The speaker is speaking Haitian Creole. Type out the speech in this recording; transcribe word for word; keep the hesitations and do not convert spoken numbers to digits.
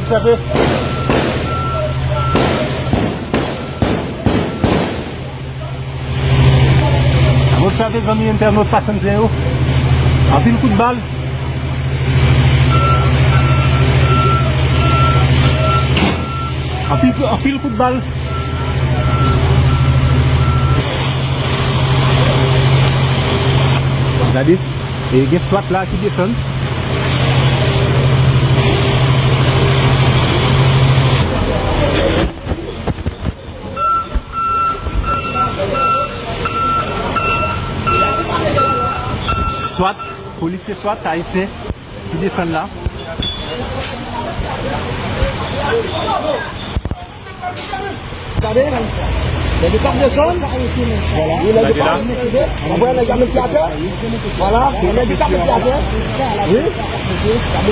Obsève. N ap obsève, zanmi entènot Passion Zen yo. Anpil kout bal. Anpil, anpil kout bal. Gade, e gen swat la ki desann. Swat, polisye swat ayisyen ki desann la. Gade, nèg yo k ap desann. Vwala. Wi, nèg yo pa, w ap wè nèg yo ap met pye atè. Vwala, se nèg yo k ap met pye atè. Wi. Gade